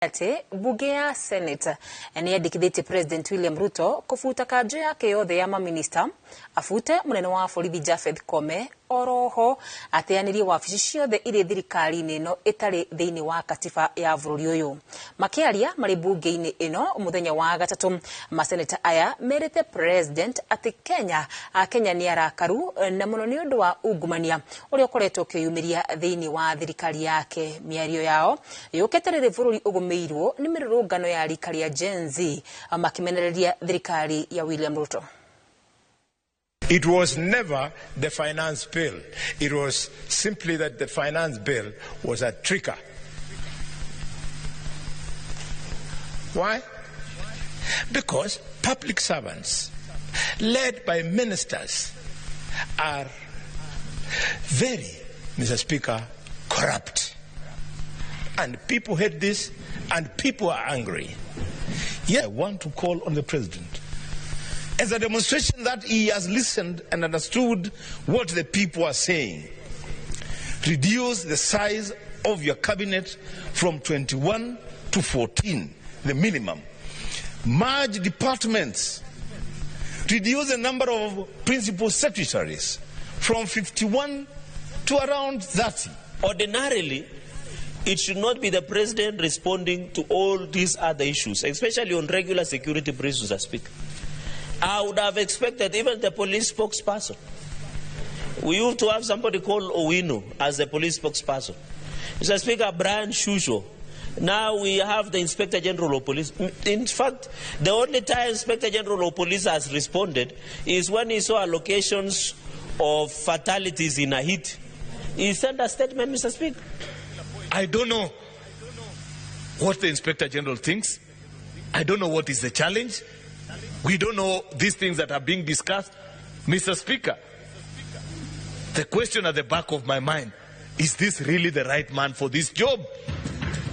Atĩ mbunge ya Senate nĩ yandĩkithĩtie President William Ruto kũbuta kanjũ yake yothe ya maminista, abute mũnene wa borithi Japheth Koome, oroho ateanĩrie wabici ciothe irĩ thirikari-inĩ ĩno ĩtarĩ thĩinĩ wa katiba ya bũrũri ũyũ. Makĩaria marĩ mbunge-inĩ ĩno mũthenya wa gatatũ, maseneta aya merĩte President atĩ Kenya Akenya nĩ arakaru na mũno nĩ ũndũ wa ungumania ũrĩa ũkoretwo ũkĩyumĩria thĩinĩ wa thirikari yake. Mĩario yao yũkĩte rĩrĩ bũrũri ũgũmĩirwo nĩ mĩrũrũngano ya rika rĩa Gen Z makĩmenereria thirikari ya William Ruto. It was never the finance bill. It was simply that the finance bill was a trigger. Why? Because public servants, led by ministers, are very, Mr. Speaker, corrupt. And people hate this, and people are angry. Yet I want to call on the president as a demonstration that he has listened and understood what the people are saying. Reduce the size of your cabinet from 21 to 14, the minimum. Merge departments. Reduce the number of principal secretaries from 51 to around 30. Ordinarily, it should not be the president responding to all these other issues, especially on regular security briefs, I speak. I would have expected even the police spokesperson. We used to have somebody called Owino as the police spokesperson. Mr. Speaker, Brian Shusho. Now we have the Inspector General of Police. In fact, the only time Inspector General of Police has responded is when he saw allocations of fatalities in Haiti. He sent a statement, Mr. Speaker. I don't know what the Inspector General thinks. I don't know what is the challenge. We don't know these things that are being discussed. Mr. Speaker, the question at the back of my mind, is this really the right man for this job?